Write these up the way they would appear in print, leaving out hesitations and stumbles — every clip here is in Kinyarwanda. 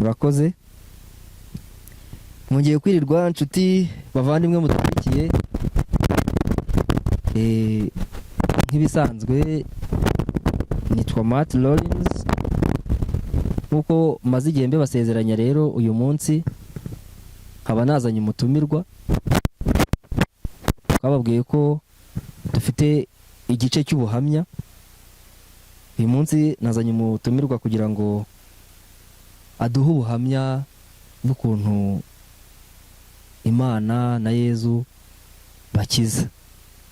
Murakoze. Mwongeye kwirirwa, nshuti bavandimwe mudukurikiye. Nk'ibisanzwe nitwa Matt Lawrence. Nk'uko maze igihe mbibasezeranya rero, uyu munsi nkaba nazanye umutumirwa. Twababwiye ko dufite igice cy'ubuhamya. Uyu munsi nazanye umutumirwa kugira ngo aduhe ubuhamya bw'ukuntu Imana na Yezu bakiza,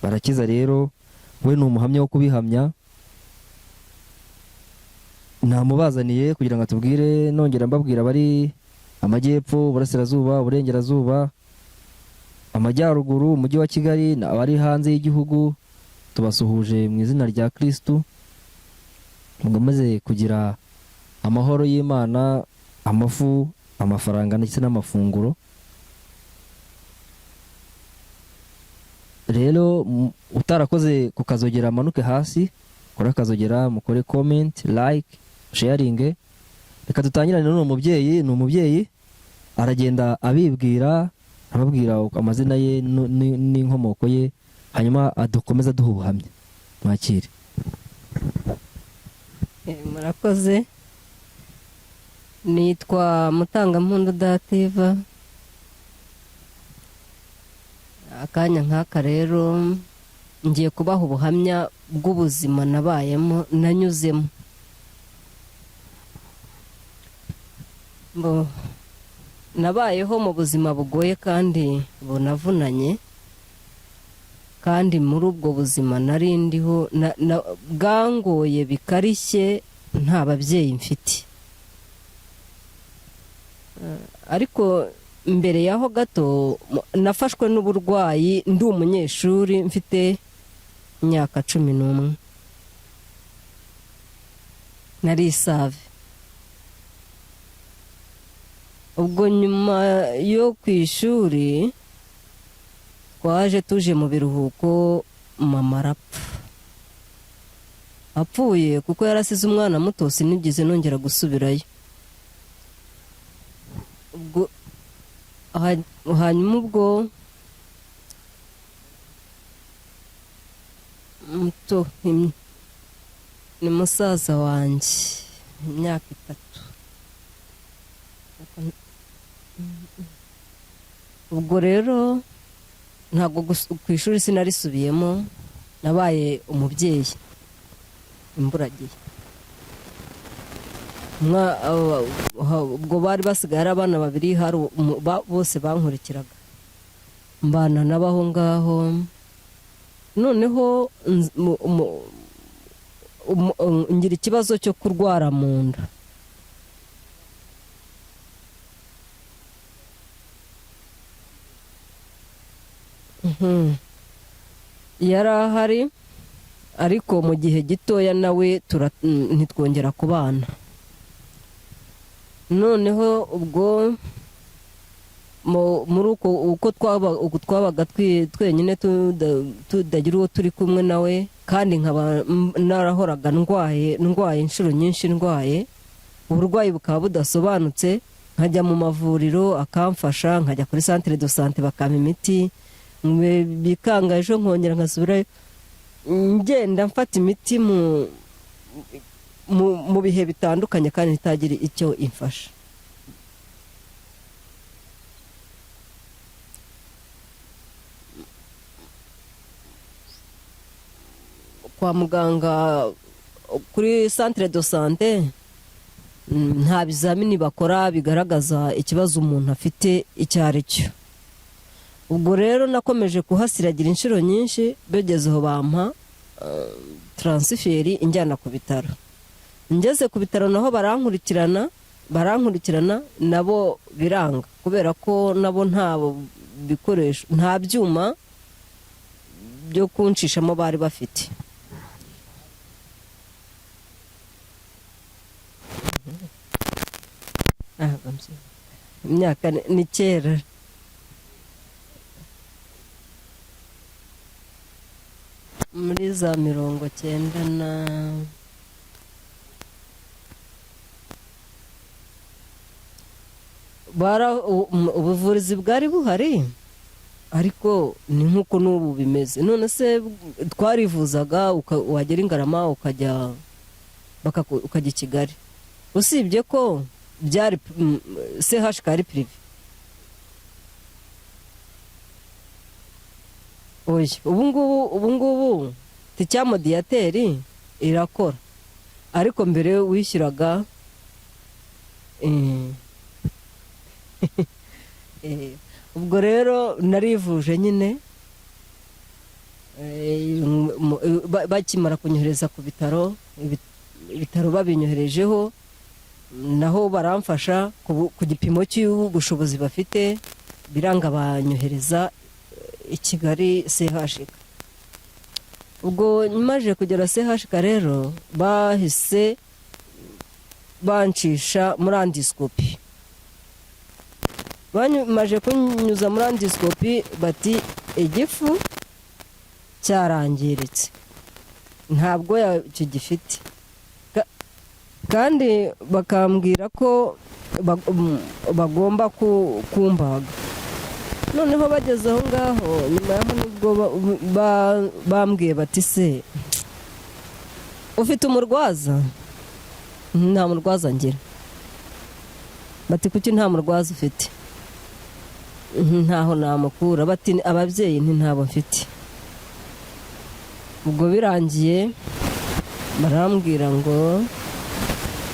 barakiza. Rero we ni umuhamya wo kubihamya. Namubazaniye kugira ngo atubwire. Nongera mbabwira, abari amajyepfo, uburasirazuba, uburengerazuba, amajyaruguru, umujyi wa Kigali, abari hanze y'igihugu, tubasuhuje mu izina rya Kirisitu. Mukomeze kugira amahoro y'Imana, amafu, amafaranga ndetse n'amafunguro. Rero utarakoze ku kazogera amanuke hasi kora akazogera, mukore comment, like, sharing. Reka dutangirane n'uwo mubyeyi. Ni umubyeyi, aragenda abibwira, ababwira amazina ye n'inkomoko ye, hanyuma adukomeza aduha ubuhamya. Mwakire. Murakoze. Nitwa Mutangampundu Dativa. Akanya nk'aka rero ngiye kubaha ubuhamya bw'ubuzima nabayemo, nanyuzemo. Nabayeho mu buzima bugoye kandi bunavunanye, kandi muri ubwo buzima nari ndiho bwangoye bikarishye, nta babyeyi mfite. Ariko mbere y'aho gato nafashwe n'uburwayi ndi umunyeshuri, mfite imyaka 11, nari isave. Ubwo nyuma yo ku ishuri twaje tuje mu biruhuko, mama arapfa. Apfuye, kuko yarasize umwana muto, sinigeze nongera gusubirayo. Ubwo hanyuma ubwo muto ni musaza wanjye imyaka 3. Ubwo rero ntabwo ku ishuri sinarisubiyemo, nabaye umubyeyi imburagihe. Ubwo bari basigaye ari abana babiri, hari bose bankurikiraga, mbana nabo aho ngaho. Noneho ngira ikibazo cyo kurwara mu nda. Yari ahari, ariko mu gihe gitoya nawe ntitwongera kubana. Noneho ubwo muri uko uko twabaga twenyine, tudagira uwo turi kumwe nawe, kandi nkaba narahoraga ndwaye, ndwaye inshuro nyinshi, ndwaye uburwayi bukaba budasobanutse, nkajya mu mavuriro akamfasha, nkajya kuri centre de santé bakampa imiti, bikanga, ejo nkongera nkasubirayo, ngenda mfata imiti mu bihe bitandukanye kandi ntitagire icyo imfasha. Kwa muganga kuri centre de santé nta bizamini bakora bigaragaza ikibazo umuntu afite icyo ari cyo. Ubwo rero nakomeje kuhasiragira inshuro nyinshi, bigeze aho bampa transfert injyana ku bitaro. Ngeze ku bitaro naho barankurikirana, barankurikirana nabo biranga, kubera ko nabo nta bikoresho, nta byuma byo kunshishamo bari bafite. Imyaka ni kera. Muri za 90 na Ubuvuzi bwari buhari, ariko ni nk'uko n'ubu bimeze. None se twarivuzaga, wagera Ingarama ukajya i Kigali, usibye ko byari CHK ari privé. Oya, ubu ngubu ticyamodiyateri irakora, ariko mbere wishyuraga. Ubwo rero narivuje nyine. Bakimara kunyohereza ku bitaro, ibitaro babinyoherejeho naho baramfasha ku gipimo cy'ubushobozi bafite, biranga banyohereza i Kigali CHK. Ubwo maje kugera CHK rero, bahise bancisha muri endoscopie. Bamaze kunyuza muri endoscopie bati igifu cyarangiritse, ntabwo kigifite. Kandi bakambwira ko bagomba kumbaga. Noneho bageze aho ngaho, nyuma yaho nibwo bambwiye bati: "Se ufite umurwaza?" "Nta murwaza ngira." Bati: "Kuki nta murwaza ufite?" "Ntaho namukura." Bati: "Ababyeyi?" "Nti ntabo mfite." Ubwo birangiye barambwira ngo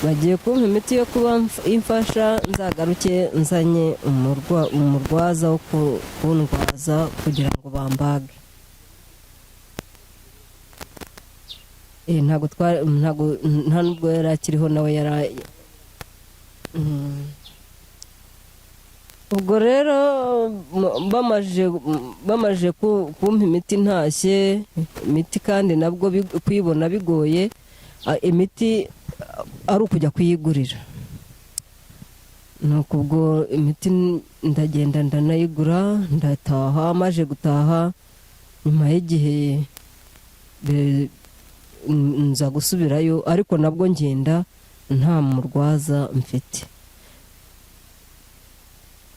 bagiye kumpa imiti yo kuba imfasha, nzagaruke nzanye umurwaza wo kundwaza kugira ngo bambage. Ntabwo nta nubwo yari akiriho nawe yari. Ubwo rero bamaze kumpa imiti, ntashye imiti, kandi nabwo kuyibona bigoye, imiti ari ukujya kuyigurira. Nuko ubwo imiti ndagenda ndanayigura, ndataha. Maje gutaha nyuma y'igihe nza gusubirayo, ariko nabwo ngenda nta murwaza mfite,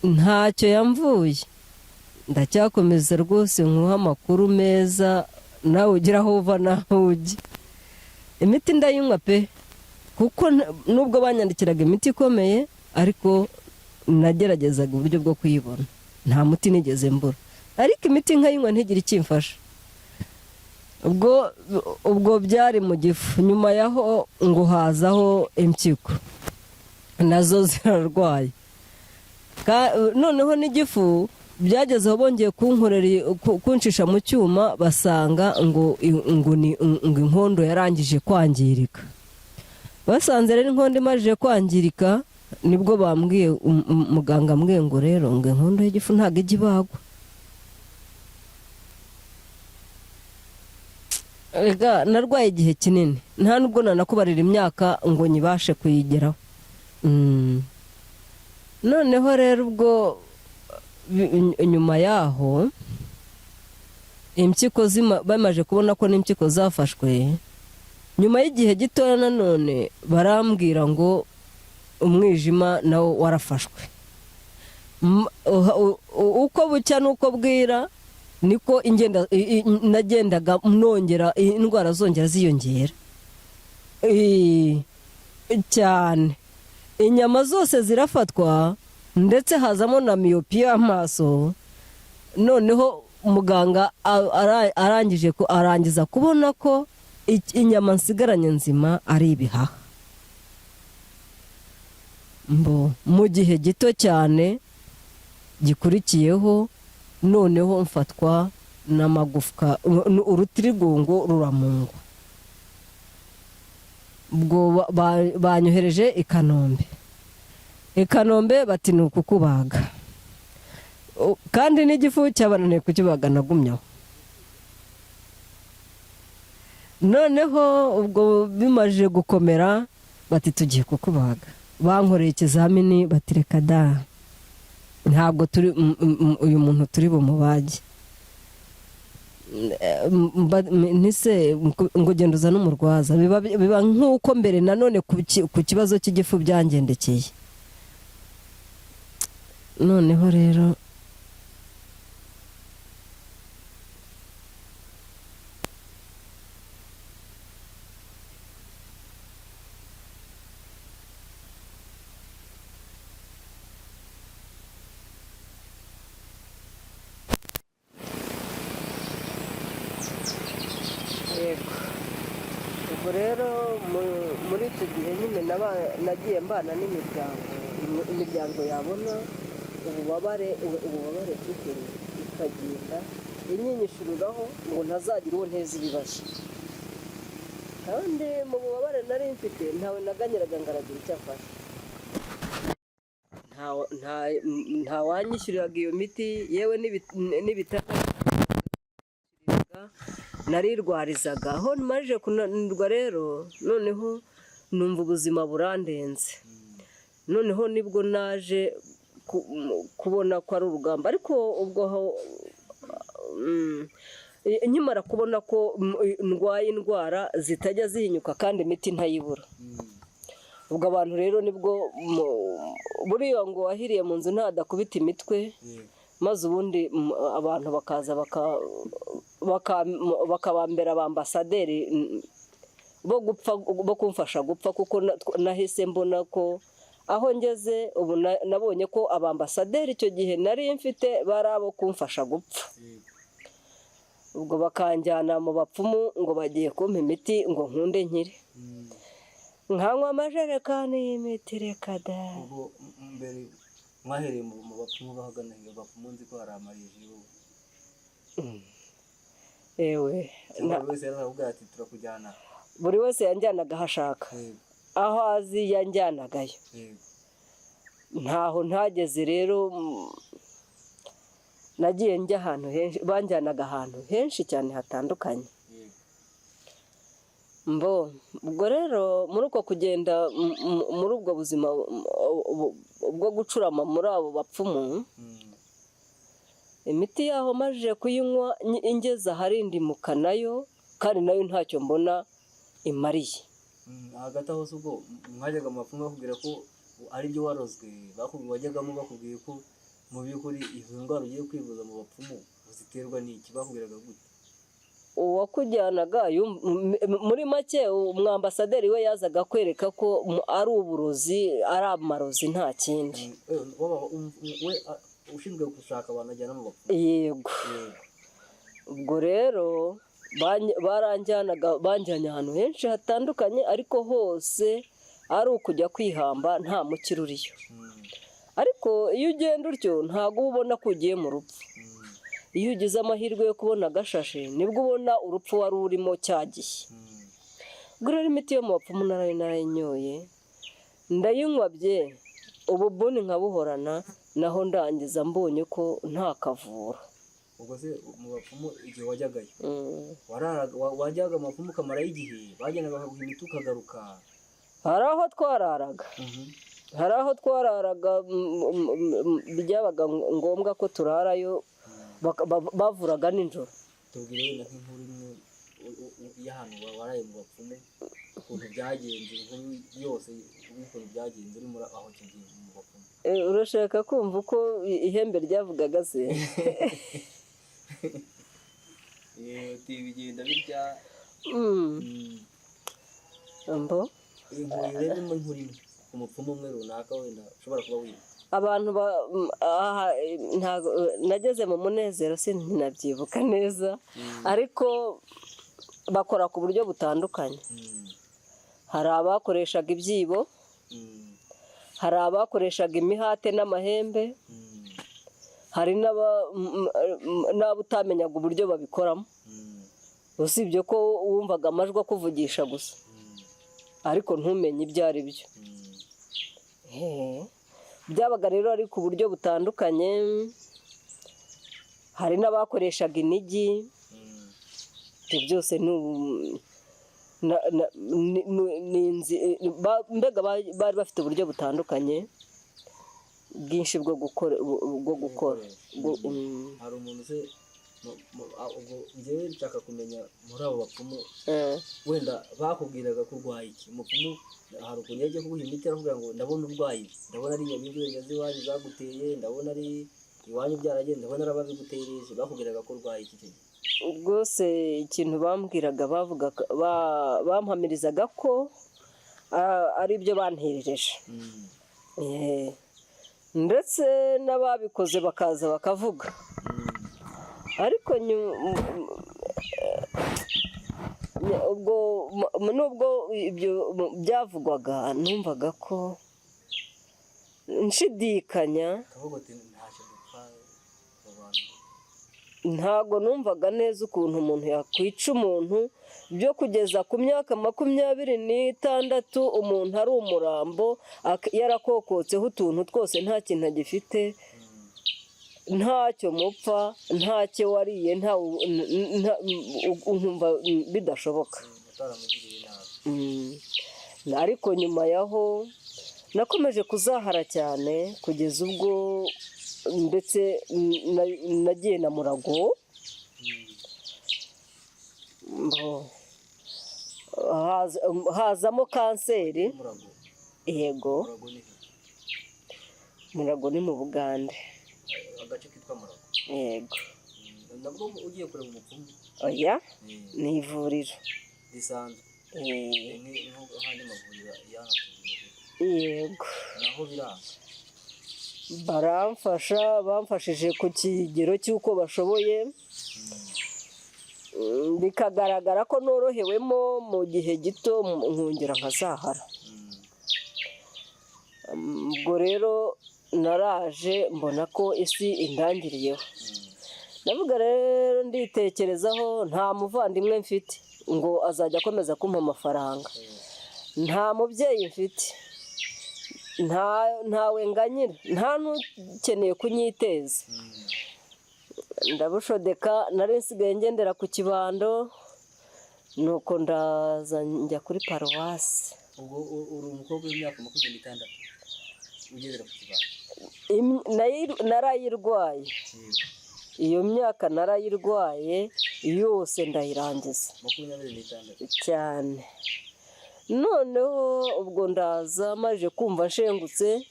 ntacyo yamvuye. Ndacyakomeza rwose nkuha amakuru meza, nawe ugira aho uva n'aho ujya. Imiti ndayinywa pe, kuko nubwo banyandikiraga imiti ikomeye, ariko nageragezaga uburyo bwo kuyibona. Nta muti nigeze mbura, ariko imiti nkayinywa ntigire icyo imfasha. Ubwo byari mu gifu. Nyuma yaho ngo hazaho impyiko, nazo zirarwaye. Noneho n'igifu byagezeho bongeye kunkorera kuncisha mu cyuma, basanga ngo ni ngo inkondo yarangije kwangirika. Basanze rero inkondo imajije kwangirika, nibwo bambwiye, muganga ambwiye ngo rero ngo inkondo y'igifu ntabwo ijya ibagwa. Ega narwaye igihe kinini, nta nubwo nanakubarira imyaka ngo nyibashe kuyigeraho. Noneho rero ubwo nyuma yaho impyiko bamaze kubona ko n'impyiko zafashwe, nyuma y'igihe gitoya nanone barambwira ngo umwijima nawo warafashwe. Uko bucya n'uko bwira niko ingenda nagendaga nongera indwara zongera ziyongera cyane, inyama zose zirafatwa, ndetse hazamo na myopie y'amaso. Noneho muganga arangije arangiza kubona ko inyama nsigaranye nzima ari ibihaha. Mbo mu gihe gito cyane gikurikiyeho noneho mfatwa n'amagufwa, urutirigongo ruramungwa. Ubwo banyohereje i Kanombe. I Kanombe bati ni ukukubaga. Kandi n'igifu cyabananiye kukibaga, nagumyaho. Noneho ubwo bimaze gukomera bati tugiye kukubaga. Bankoreye ikizamini bati reka da, ntabwo turi uyu muntu turi bumubage. Ntise ngo genda uzane umurwaza. Biba nk'uko mbere nanone ku kibazo cy'igifu byangendekeye. Noneho rero yego, ubwo rero muri icyo gihe nyine nagiye mbana n'imiryango, imiryango yabona ububabare mfite ikagenda inyinyishuriraho ngo ntazagira uwo nteza ibibazo. Kandi mu bubabare nari mfite ntawe naganyiraga ngo aragira icyo afasha. Nta wanyishyuriraga iyo miti, yewe n'ibitanda narirwarizaga. Aho marije kunanirwa rero, noneho numva ubuzima burandenze. Noneho nibwo naje kubona ko ari urugamba. Ariko ubwo aho, nkimara kubona ko ndwaye indwara zitajya zihinyuka kandi imiti ntayibura. Ubwo abantu rero nibwo buriya ngo wahiriye mu nzu ntadakubita imitwe, maze ubundi abantu bakaza bakabambera abambasaderi bo gupfa, bo kumfasha gupfa, kuko nahise mbona ko aho ngeze ubu nabonye ko abambasaderi icyo gihe nari mfite bari abo kumfasha gupfa. Ubwo bakanjyana mu bapfumu ngo bagiye kumpa imiti ngo nkunde nkire, nkanywa amajerekani y'imiti, reka da. Ubwo mbere mwahereye mu bapfumu bahagana iyo bapfumu, nzi ko hari amariji ubu. Ewe. Cyangwa buri wese yaravuga ati turakujyana? Buri wese yanjyanaga aho ashaka, aho azi yanjyanagayo. Ntaho ntageze rero, nagiye njya ahantu henshi, banjyanaga ahantu henshi cyane hatandukanye. Mbo ubwo rero muri uko kugenda muri ubwo buzima bwo gucurama muri abo bapfumu, imiti yaho majije kuyinywa ingeze aharindimuka nayo, kandi nayo ntacyo mbona imariye. Hagati aho se ubwo mwajyaga mu bapfumu bakubwira ko ari byo warozwe, wajyagamo bakubwiye ko mu by'ukuri izo ndwara ugiye kwivuza mu bapfumu ziterwa n'iki, bakubwiraga gute? Uwakujyanaga muri make umwambasaderi we yazaga kwereka ko ari uburozi, ari amarozi, nta kindi. We ushinzwe gushaka abantu ajyana mu bapfumu? Yego. Ubwo rero baranjyanaga, banjyanye ahantu henshi hatandukanye, ariko hose ari ukujya kwihamba nta mukiro uriyo. Ariko iyo ugenda utyo ntabwo uba ubona ko ugiye mu rupfu. Iyo ugize amahirwe yo kubona agashashi nibwo ubona urupfu wari urimo cya gihe. Ubwo rero imiti yo mu bapfumu narayo narayinyoye, ndayinywa bye, ububuni nkabuhorana, naho ndangiza mbonye ko nta kavura. Ubwo se mu bapfumu igihe wajyagayo, wajyaga mu bapfumu ukamarayo igihe, bagendaga bakaguha imiti ukagaruka? Hari aho twararaga, hari aho twararaga, byabaga ngombwa ko turarayo, bavuraga nijoro. Tubwire wenda nk'inkuru imwe y'ahantu waraye mu bapfumu, ukuntu byagenze, inkuru yose y'ukuntu byagenze uri muri aho icyo gihe mu bapfumu. Urashaka kumva uko ihembe ryavugaga se? Bigenda bitya. Mbo. Inkuru rero imwe, inkuru imwe ku mupfumu umwe runaka wenda ushobora kuba wibuka. Abantu aha, ntago nageze mu munezero sinabyibuka neza, ariko bakora ku buryo butandukanye. Hari abakoreshaga ibyibo, hari abakoreshaga imihate n'amahembe, hari n'abo utamenyaga uburyo babikoramo, usibye ko wumvaga amajwi akuvugisha gusa, ariko ntumenye ibyo ari byo. Byabaga rero ari ku buryo butandukanye. Hari n'abakoreshaga inigi. Ibyo byose mbega bari bafite uburyo butandukanye bwinshi bwo gukora, bwo gukora. Hari umuntu se Ubwo njyewe nshaka kumenya muri abo bapfumu, wenda bakubwiraga ko urwaye iki? Umupfumu hari ukuntu iyo agiye kuguha imiti arakubwira ngo ndabona urwaye ibi, ndabona ari nyabingi wenda z'iwanyu zaguteye, ndabona ari iwanyu byaragenze, ndabona ari ababigutereje. Bakubwiraga ko urwaye iki icyo gihe? Rwose ikintu bambwiraga, bavuga bampamirizaga ko ari ibyo banterereje. Ndetse n'ababikoze bakaza bakavuga, ariko ubwo nubwo ibyo byavugwaga, numvaga ko nshidikanya. Kavuga uti ntacyo dupfa abo bantu. Ntabwo numvaga neza ukuntu umuntu yakwica umuntu byo kugeza ku myaka 26, umuntu ari umurambo, yarakokotseho utuntu twose, nta kintu agifite, ntacyo mupfa, ntacyo wariye, nkumva bidashoboka. Utaramugiriye nabi. Ariko nyuma yaho nakomeje kuzahara cyane, kugeza ubwo ndetse nagiye na Murago. Hazamo kanseri. Murago? Yego. Murago ni he? Murago ni mu Bugande. Agace kitwa Murago? Yego. Nabwo ugiye kureba umupfumu? Oya, ni ivuriro. Risanzwe? Eh. Nk'ahandi mavuriro yanatuye? Yego. Naho biranga? Baramfasha, bamfashije ku kigero cy'uko bashoboye, bikagaragara ko norohewemo mu gihe gito, nkongera nkazahara. Ubwo rero naraje mbona ko isi indangiriyeho. Ndavuga rero, nditekerezaho, nta muvandimwe mfite ngo azajya akomeza kumpa amafaranga, nta mubyeyi mfite, ntawe nganyira, nta n'ukeneye kunyiteza. Ndabushodeka, nari nsigaye ngendera ku kibando, nuko ndaza njya kuri paruwasi. Ubwo uri umukobwa w'imyaka 26 ugendera ku kibando? Narayirwaye. Iyo myaka narayirwaye yose ndayirangiza. 26? Cyane. Noneho ubwo ndaza maje kumva nshengutse,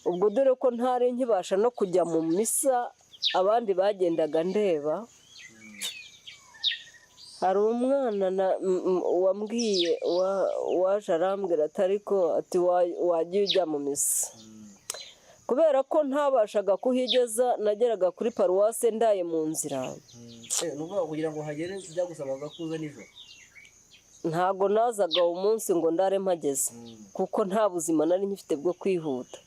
ubwo dore ko ntari nkibasha no kujya mu misa, abandi bagendaga ndeba. Hari umwana wambwiye, waje arambwira ati ariko ati wagiye ujya mu misa. Kubera ko ntabashaga kuhigeza, nageraga kuri paruwase ndaye mu nzira. Ni ukuvuga kugira ngo uhagere byagusabaga kuza nijoro? Ntago nazaga uwo munsi ngo ndare mpageze, kuko nta buzima nari nkifite bwo kwihuta.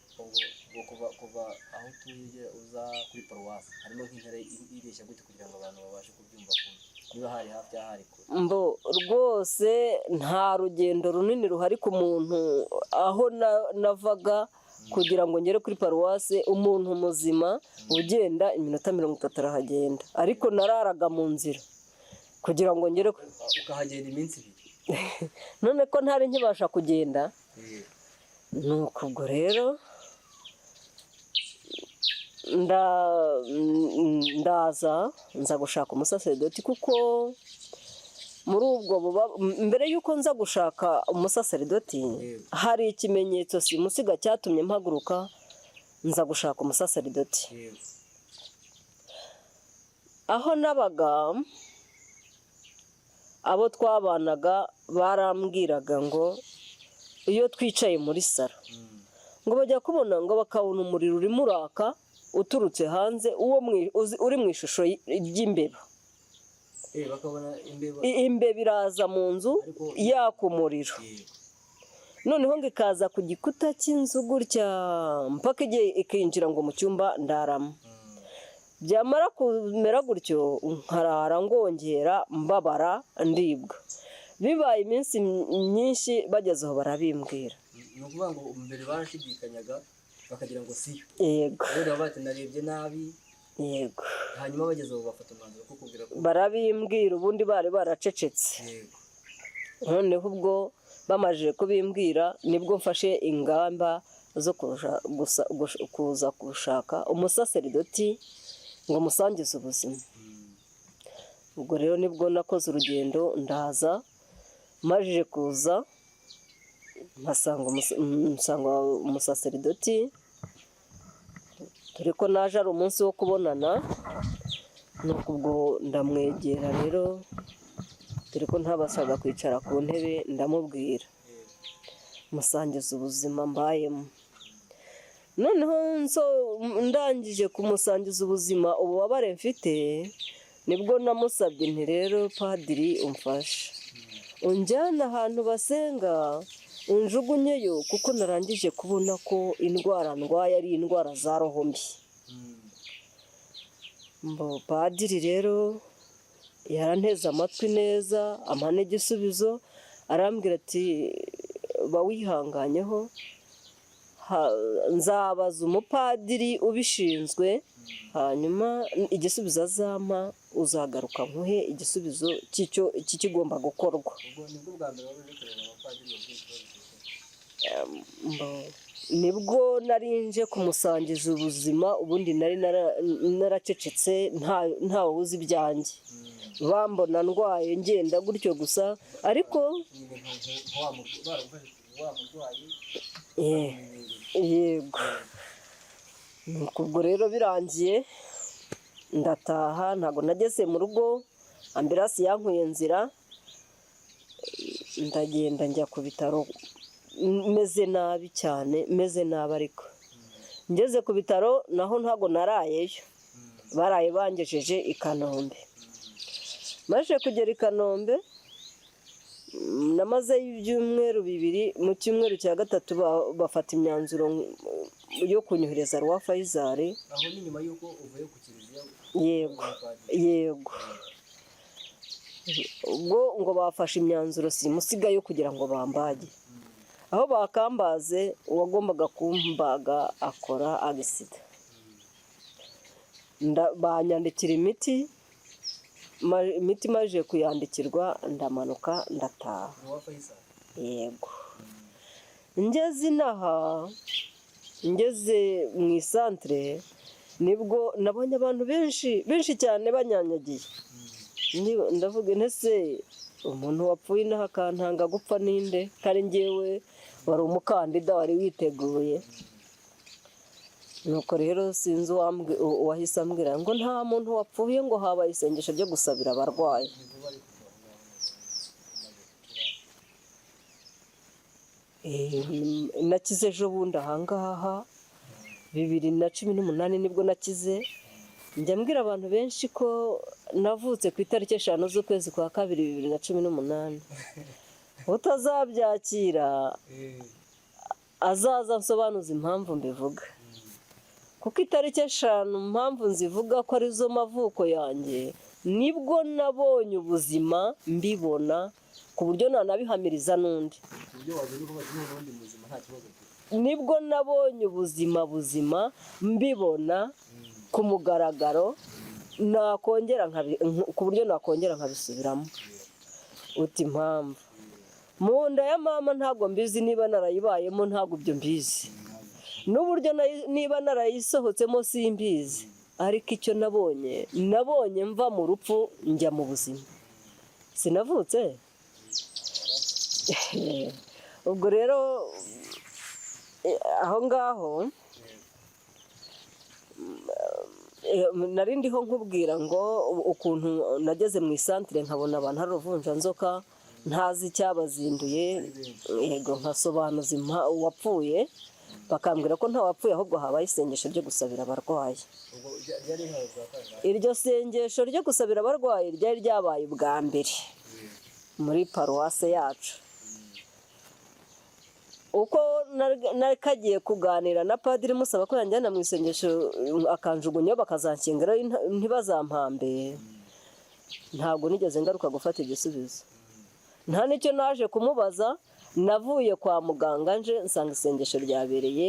Ubwo kuva aho utuye uza kuri paruwasi harimo nk'intara ireshya gute, kugira ngo abantu babashe kubyumva kumwe, niba hari hafi cyangwa hari kure? Mbo rwose nta rugendo runini ruhari ku muntu. Aho navaga kugira ngo ngere kuri paruwase, umuntu muzima ugenda iminota 30 arahagenda, ariko nararaga mu nzira kugira ngo ngere Ukahagenda iminsi 2? None ko ntari nkibasha kugenda. Nuko ubwo rero ndaza nza gushaka umusaseredoti, kuko muri ubwo mbere y'uko nza gushaka umusaseredoti, hari ikimenyetso simusiga cyatumye mpaguruka nza gushaka umusaseredoti. Aho nabaga, abo twabanaga barambwiraga ngo iyo twicaye muri salo, ngo bajya kubona ngo bakabona umuriro urimo uraka uturutse hanze, uwo uri mu ishusho ry'imbeba. Bakabona imbeba? Imbeba iraza mu nzu yaka umuriro, noneho ngo ikaza ku gikuta cy'inzu gutya mpaka igihe ikinjira ngo mu cyumba ndaramo. Byamara kumera gutyo nkarara ngongera mbabara, ndibwa, bibaye iminsi myinshi, bageze aho barabimbwira. Ni ukuvuga ngo mbere barashidikanyaga bakagira ngo siyo? Yego. Ubundi baba bati narebye nabi? Yego. Hanyuma bageze aho bafata umwanzuro wo kukubwira ko? Barabimbwira, ubundi bari baracecetse. Noneho ubwo bamajije kubimbwira, nibwo mfashe ingamba zo kuza gushaka umusaseridoti ngo musangize ubuzima. Ubwo rero nibwo nakoze urugendo ndaza, majije kuza mpasanga umusaseridoti, dore ko naje ari umunsi wo kubonana. Nuko ubwo ndamwegera rero, dore ko ntabasaga kwicara ku ntebe, ndamubwira musangiza ubuzima mbayemo. Noneho ndangije kumusangiza ubuzima, ububabare mfite, nibwo namusabye nti: "Rero padiri, umfashe unjyane ahantu basenga, unjugunyeyo, kuko narangije kubona ko indwara ndwaye ari indwara za roho mbi." Mbo padiri rero yaranteze amatwi neza, ampa n'igisubizo, arambwira ati: "Ba wihanganyeho, nzabaza umupadiri ubishinzwe, hanyuma igisubizo azampa uzagaruka nkuhe igisubizo cy'icyo cy'ikigomba gukorwa." Ubwo nibwo bwa mbere wari uje kureba abapadiri babwiye ikibazo ufite? Nibwo nari nje kumusangiza ubuzima. Ubundi nari naracecetse, ntawe uzi ibyanjye, bambona ndwaye ngenda gutyo gusa, ariko Nyine nka baragufashe wa murwayi. Yego. Nuko ubwo rero birangiye ndataha. Ntabwo nageze mu rugo, ambulance yankuye nzira, ndagenda njya ku bitaro meze nabi cyane, meze nabi. Ariko ngeze ku bitaro naho ntabwo narayeyo, baraye bangejeje i Kanombe. Maze kugera i Kanombe, namazeyo ibyumweru 2. Mu cyumweru cya gatatu bafata imyanzuro yo kunyohereza Roi Faisal. Aho ni nyuma y'uko uvuye ku kiliziya? Yego. Umupadiri. Yego. Ubwo ngo bafashe imyanzuro simusigayo kugira ngo bambage. Aho bakambaze, uwagombaga kumbaga akora accident. Banyandikira imiti, imiti imaze kuyandikirwa ndamanuka ndataha. Roi Faisal? Yego. Ngeze inaha, ngeze mu isantere, nibwo nabonye abantu benshi benshi cyane banyanyagiye. Ndavuga ntese umuntu wapfuye inaha akantanga gupfa ninde, kari njyewe wari umukandida wari witeguye? Nuko rero sinzi uwahise ambwira ngo nta muntu wapfuye, ngo habaye isengesho ryo gusabira abarwayi. Ni vuba ariko aho ngaho umaze gukira? Nakize ejo bundi ahangaha, 2018 nibwo nakize. Njya mbwira abantu benshi ko navutse ku itariki 5 z'ukwezi kwa kabiri 2018. Utazabyakira azaza nsobanuza impamvu mbivuga, kuko itariki 5 impamvu nzivuga ko arizo mavuko yanjye, nibwo nabonye ubuzima mbibona ku buryo nanabihamiriza n'undi. Ku buryo wagenda uvuga ati: "Noneho ndi muzima, nta kibazo mfite." Nibwo nabonye ubuzima buzima mbibona ku mugaragaro, nakongera ku buryo nakongera nkabisubiramo. Uti impamvu mu nda ya mama ntabwo mbizi, niba narayibayemo ntabwo ibyo mbizi, n'uburyo niba narayisohotsemo simbizi, ariko icyo nabonye, nabonye mva mu rupfu njya mu buzima. Sinavutse ubwo rero aho ngaho nari ndiho nkubwira ngo ukuntu nageze mu isantere nkabona abantu hari uruvunjanzoka, ntazi icyabazinduye. Yego, nkasobanuza uwapfuye, bakambwira ko nta wapfuye, ahubwo habaye isengesho ryo gusabira abarwayi. Ubwo ryari nkawe bwa kangahe? Iryo sengesho ryo gusabira abarwayi ryari ryabaye ubwa mbere muri paruwase yacu. Uko nakagiye kuganira na padiri musaba ko yanjyana mu isengesho akanjugunyaho bakazanshyingiraho ntibazampambe, ntabwo nigeze ngaruka gufata igisubizo, nta n'icyo naje kumubaza. Navuye kwa muganga nje nsanga isengesho ryabereye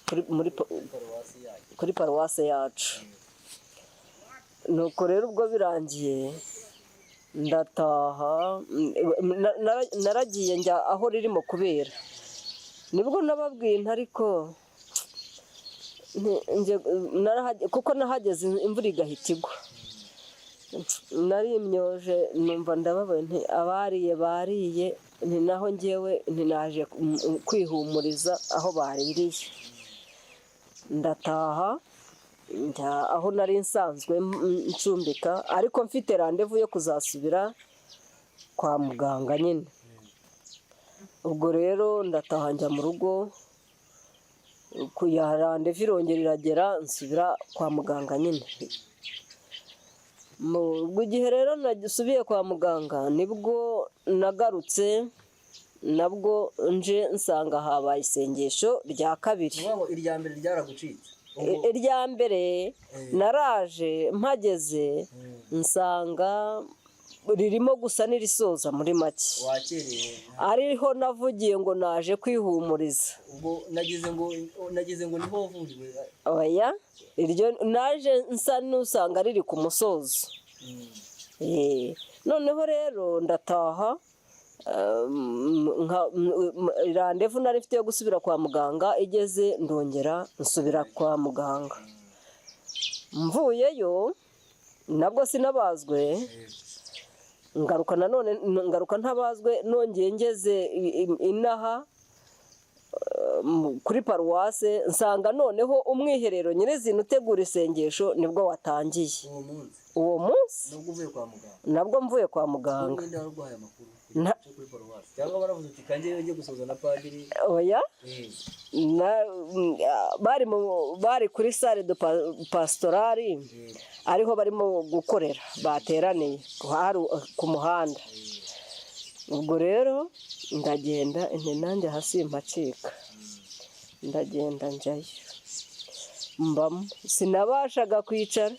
Paruwasi yacu. Kuri paruwase yacu. Nuko rero ubwo birangiye ndataha, naragiye njya aho ririmo kubera, nibwo nababwiye nti ariko kuko nahageze imvura igahita igwa. Narimyoje, numva ndababaye, nti abariye bariye, nti naho ngewe ntinaje kwihumuriza aho baririye. Ndataha, njya aho nari nsanzwe ncumbika, ariko mfite rendez-vous yo kuzasubira kwa muganga nyine. Ubwo rero ndataha, njya mu rugo, ku ya rendez-vous irongera iragera, nsubira kwa muganga nyine. Ubwo igihe rero nasubiye kwa muganga, nibwo nagarutse, nabwo nje nsanga habaye isengesho rya kabiri. Ngo irya mbere ryaragucitse? Irya mbere naraje mpageze nsanga ririmo gusa n'irisoza muri make. Wakerewe. Ariho navugiye ngo naje kwihumuriza. Ubwo nagize ngo niho wavuriwe. Oya, iryo naje nsa n'usanga riri ku musozo. Noneho rero ndataha, rendez-vous nari mfite yo gusubira kwa muganga igeze, ndongera nsubira kwa muganga. Mvuyeyo nabwo sinabazwe, ngaruka nanone, ngaruka ntabazwe. Nongeye ngeze inaha kuri paruwase, nsanga noneho umwiherero nyirizina utegura isengesho nibwo watangiye. Uwo munsi? Uwo munsi. Nubwo uvuye kwa muganga? Nabwo mvuye kwa muganga. Ninde wari amakuru cyo kuri paruwasi, cyangwa baravuze uti kanjye njye gusoza na padiri? Oya. Bari kuri salle de pastorale, ariho barimo gukorera, bateraniye hari ku muhanda. Ubwo rero ndagenda, nti nanjye hasi mpacika, ndagenda njyayo, mbamo. Sinabashaga kwicara,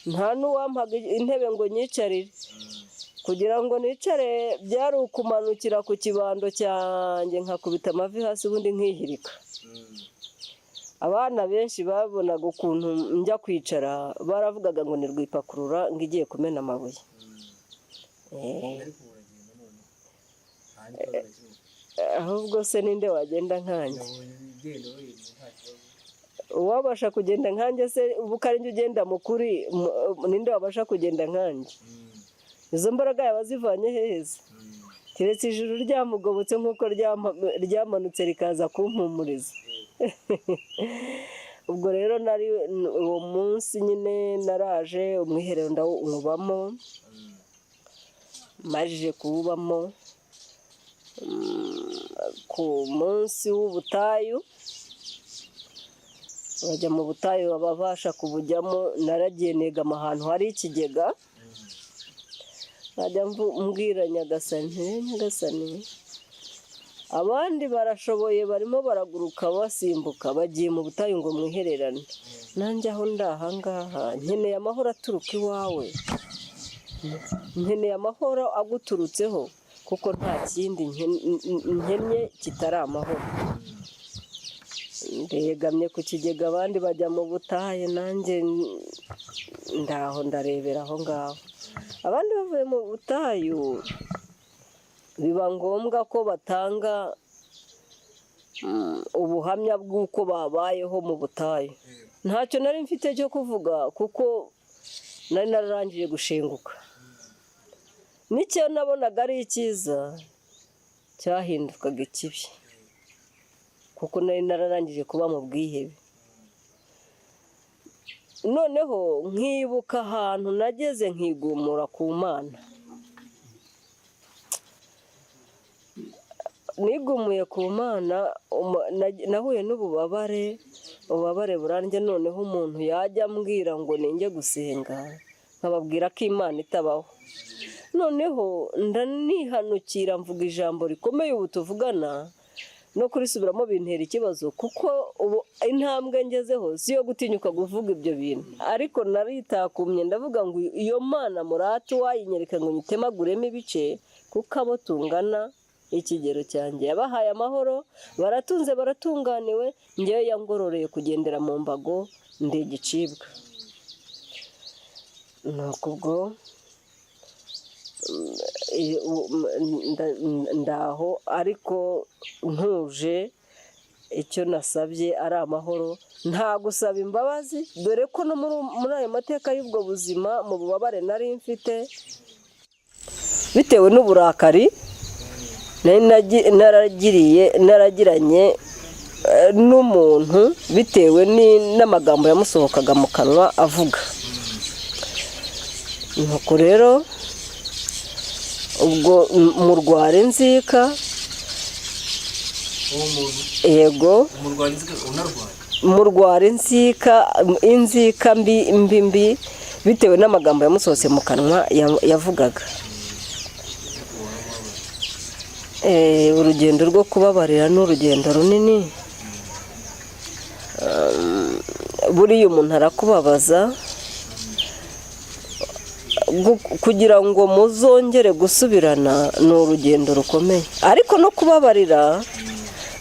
nta n'uwampaga intebe ngo nyicarire. Kugira ngo nicare byari ukumanukira ku kibando cyanjye, nkakubita amavi hasi, ubundi nkihirika. Abana benshi babonaga ukuntu njya kwicara, baravugaga ngo ni rwipakurura, ngo igiye kumena amabuye. Ariko uragenda none, nta n'ikibazo na kimwe? Ahubwo se ninde wagenda nkanjye? Nabonye ugenda wenyine, nta kibazo. Uwabasha kugenda nkanjye se, ubu ko ari njye ugenda mu kuri, ninde wabasha kugenda nkanjye? Izo mbaraga yaba zivanye heza? Keretse ijuru ryamugobotse nk'uko ryamanutse rikaza kumpumuriza. Ubwo rero nari uwo munsi nyine naraje, umwiherero ndawubamo. Majije kuwubamo, ku munsi w'ubutayu, bajya mu butayu, babasha kubujyamo. Naragiye negama ahantu hari ikigega, nkajya mbwira Nyagasani nti: "Nyagasani, abandi barashoboye, barimo baraguruka basimbuka, bagiye mu butayu ngo mwihererane. Nanjye aho ndi ahangaha nkeneye amahoro aturuka iwawe, nkeneye amahoro aguturutseho, kuko nta kindi nkennye kitari amahoro." Ndegamye ku kigega, abandi bajya mu butayu, nanjye ndaho ndarebera aho ngaho. Abandi bavuye mu butayu, biba ngombwa ko batanga ubuhamya bw'uko babayeho mu butayu. Ntacyo nari mfite cyo kuvuga, kuko nari nararangije gushinguka, n'icyo nabonaga ari icyiza cyahindukaga ikibi, kuko nari nararangije kuba mu bwihebe. Noneho nkibuka ahantu nageze, nkigumura ku Mana. Nigumuye ku Mana, nahuye n'ububabare, ububabare burandya. Noneho umuntu yajya ambwira ngo ninjye gusenga, nkababwira ko Imana itabaho. Noneho ndanihanukira, mvuga ijambo rikomeye. Ubu tuvugana no kurisubiramo bintera ikibazo, kuko ubu intambwe ngezeho si iyo gutinyuka kuvuga ibyo bintu. Ariko naritakumye, ndavuga ngo iyo Mana murate wayinyereka ngo nyitemaguremo ibice, kuko abo tungana ikigero cyanjye yabahaye amahoro, baratunze, baratunganiwe, ngewe yangororeye kugendera mu mbago, ndi igicibwa. Nuko ubwo ndaho, ariko ntuje. Icyo nasabye ari amahoro, nta gusaba imbabazi, dore ko no muri ayo mateka y'ubwo buzima, mu bubabare nari mfite bitewe n'uburakari nari naragiriye, naragiranye n'umuntu, bitewe n'amagambo yamusohokaga mu kanwa avuga. Nuko rero ubwo murwara inzika. Uwo muntu? Yego. Umurwara inzika, unarwaye? Murwara inzika, inzika mbi mbi mbi, bitewe n'amagambo yamusohotse mu kanwa yavugaga. Urugendo rwo kubabarira ni urugendo runini. Buriya umuntu arakubabaza, kugira ngo muzongere gusubirana ni urugendo rukomeye, ariko no kubabarira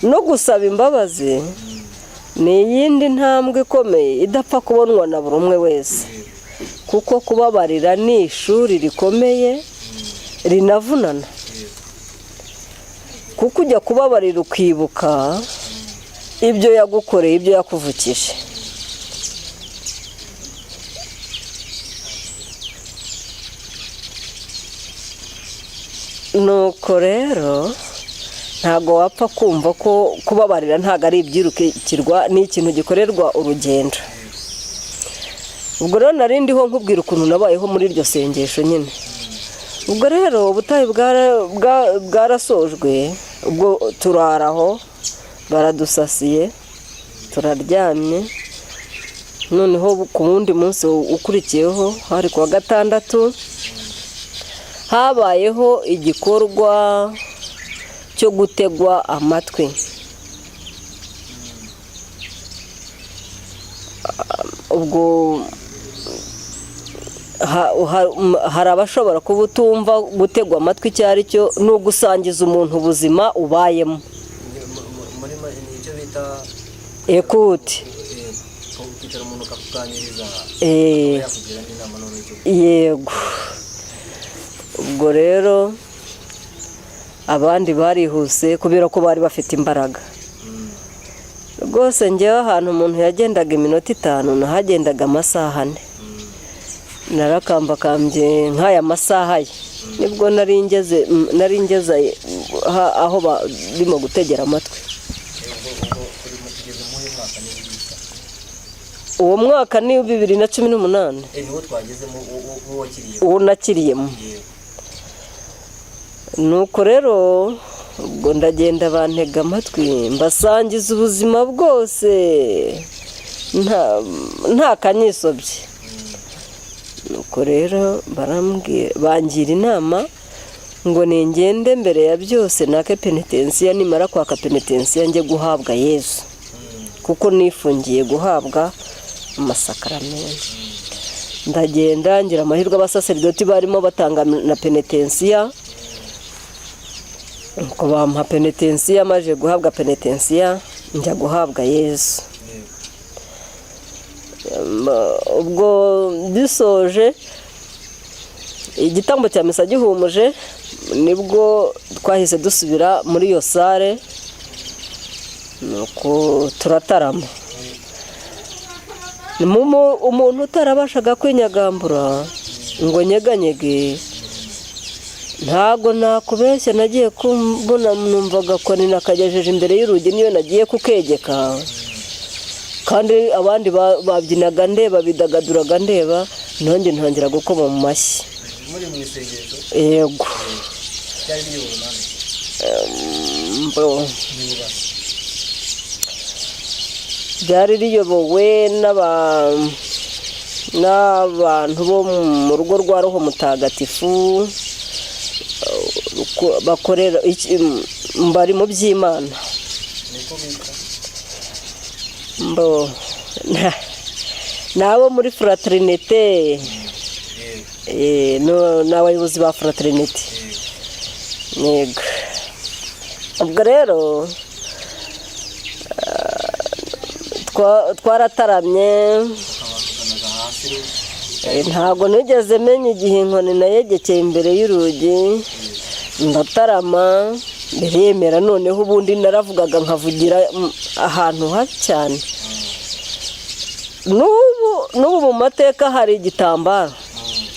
no gusaba imbabazi ni iyindi ntambwe ikomeye idapfa kubonwa na buri umwe wese, kuko kubabarira ni ishuri rikomeye rinavunana, kuko ujya kubabarira ukibuka ibyo yagukoreye, ibyo yakuvukije. Nuko rero ntabwo wapfa kumva ko kubabarira ntabwo ari ibyirukikirwa, ni ikintu gikorerwa urugendo. Ubwo rero nari ndiho nkubwira ukuntu nabayeho muri iryo sengesho nyine. Ubwo rero ubutayu bwarasojwe, ubwo turaraho, baradusasiye, turaryamye. Noneho ku wundi munsi ukurikiyeho, hari ku wa gatandatu, habayeho igikorwa cyo gutegwa amatwi. Ubwo hari abashobora kuba utumva gutegwa amatwi icyo ari cyo. Ni ugusangiza umuntu ubuzima ubayemo. Muri ni icyo bita écoute. Ukicara umuntu akakuganiriza, yakugira n'inama noneho icyo. Yego. Ubwo rero abandi barihuse kubera ko bari bafite imbaraga rwose. Ngewe ahantu umuntu yagendaga iminota 5, nahagendaga amasaha 4. Narakambakambye nk'aya masaha ye, nibwo nari ngeze aho barimo gutegera amatwi. Ubwo uri mu kugeza muri uyu mwaka ni wita? Uwo mwaka ni 2018. Niwo twagezemo, uwo wakiriye? Uwo nakiriyemo. Nuko rero ubwo ndagenda, bantega amatwi, mbasangiza ubuzima bwose nta kanyisobye. Nuko rero barambwira, bangira inama ngo ningende mbere ya byose nake penetensiya, nimara kwaka penetensiya njye guhabwa Yezu, kuko nifungiye guhabwa amasakaramentu. Ndagenda, ngira amahirwe abasaseridoti barimo batanga na penetensiya, nuko bampa penetensiya. Maze guhabwa penetensiya njya guhabwa Yezu. Ubwo dusoje igitambo cya misa gihumuje, nibwo twahise dusubira muri iyo salle, nuko turatarama. Umuntu utarabashaga kwinyagambura ngo nyeganyege, ntabwo nakubeshya, nagiye kubona numva agakoni nakagejeje imbere y'urugi, niyo nagiye kukegeka, kandi abandi babyinaga ndeba, bidagaduraga ndeba, nanjye ntangira gukoma mu mashyi. Muri mu isengesho? Yego. Ryari riyobowe nande? Mbo. Niba Ryari riyobowe n'abantu bo mu rugo rwa Roho Mutagatifu, bakorera bari mu by'Imana. Niko bita? Mbo ni abo muri Fraternité. Ni abayobozi ba Fraternité, yego. Ubwo rero twarataramye. Ukabazanaga hasi rero? Ntabwo nigeze menya igihe inkoni nayegekeye imbere y'urugi, ndatarama. Biremera. Noneho ubundi naravugaga nkavugira ahantu habi cyane. N'ubu n'ubu mu mateka hari igitambaro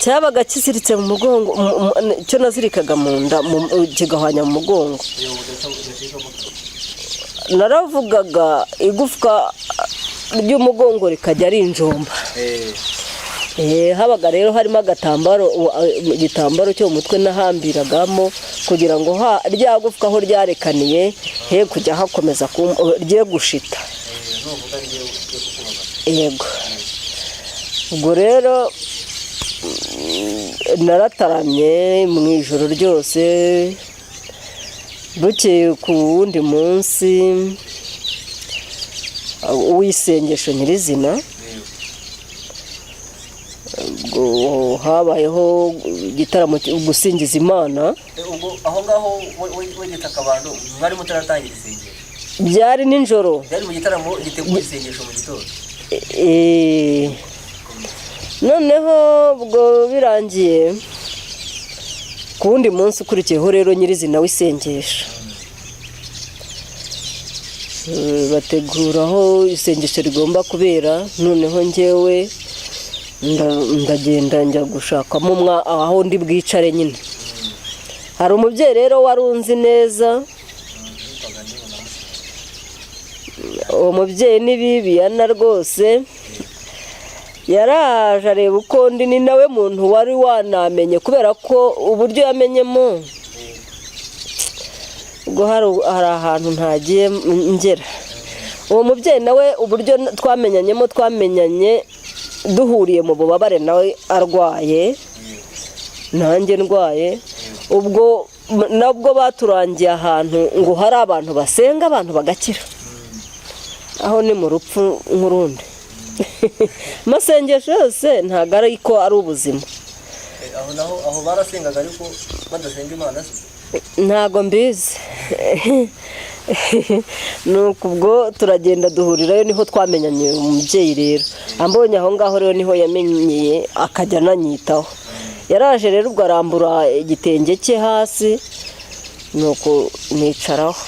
cyabaga kiziritse mu mugongo, cyo nazirikaga mu nda, kigahwanya mu mugongo. Naravugaga igufwa ry'umugongo rikajya ari injomba. Habaga rero harimo agatambaro, igitambaro cyo mu mutwe nahambiragamo kugira ngo rya gufwa aho ryarekaniye he kujya hakomeza rye gushita. Yego, ubwo rero narataramye mu ijoro ryose. Bukeye ku wundi munsi w'isengesho nyirizina, ubwo habayeho igitaramo cyo gusingiza Imana. Ubwo aho ngaho wegetse akabando, mwari mutaratangira isengesho? Byari nijoro. Byari mu gitaramo gitegura isengesho mu gitondo? Noneho ubwo birangiye, ku wundi munsi ukurikiyeho rero nyirizina w'isengesho, bategura aho isengesho rigomba kubera. Noneho njyewe ndagenda njya gushakamo aho ndi bwicare nyine. Hari umubyeyi rero wari unzi neza. Uwo mubyeyi ni Bibiyana rwose. Yaraje areba uko ndi. Ni nawe muntu wari wanamenye, kubera ko uburyo yamenyemo, ubwo hari ahantu ntagiye ngera. Uwo mubyeyi nawe uburyo twamenyanyemo, twamenyanye duhuriye mu bubabare, nawe arwaye nanjye ndwaye. Ubwo nabwo baturangiye ahantu ngo hari abantu basenga abantu bagakira, aho ni mu rupfu nk'urundi. Amasengesho yose ntabwo ari ko ari ubuzima. Aho naho aho barasengaga ariko badasenga Imana se? Ntabwo mbizi. Nuko ubwo turagenda duhurirayo, niho twamenyanye. Umubyeyi rero ambonye aho ngaho rero niho yamenyeye, akajya ananyitaho. Yaraje rero ubwo arambura igitenge cye hasi, nuko nicaraho.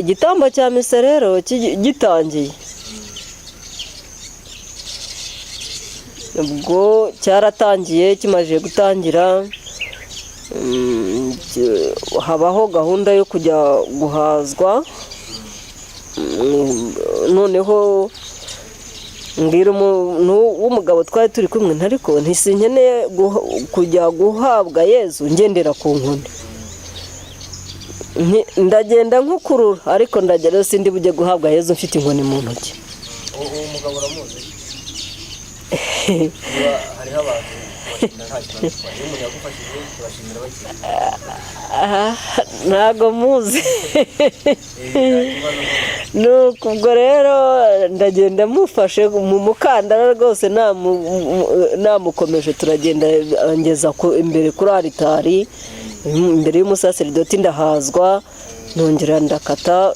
Igitambo cya misa rero gitangiye, ubwo cyaratangiye. Kimaze gutangira, habaho gahunda yo kujya guhazwa. Noneho mbwira umuntu w'umugabo twari turi kumwe, ariko ntisinkeneye kujya guhabwa Yezu ngendera ku nkoni. Ndagenda nkukurura, ariko ndagerayo, sindi bujye guhabwa Yezu mfite inkoni mu ntoki. Uwo mugabo uramuzi? Niba hariho abantu kubashimira nta kibazo bitwaye, iyo umuntu yagufashije tubashimira bakiri. Aha, ntago muzi. Nta kibazo. Nuko ubwo rero ndagenda mufashe mu mukandara rwose, namukomeje, turagenda ngeza imbere kuri aritari, imbere y'umusaseridoti, ndahazwa, nongera ndakata,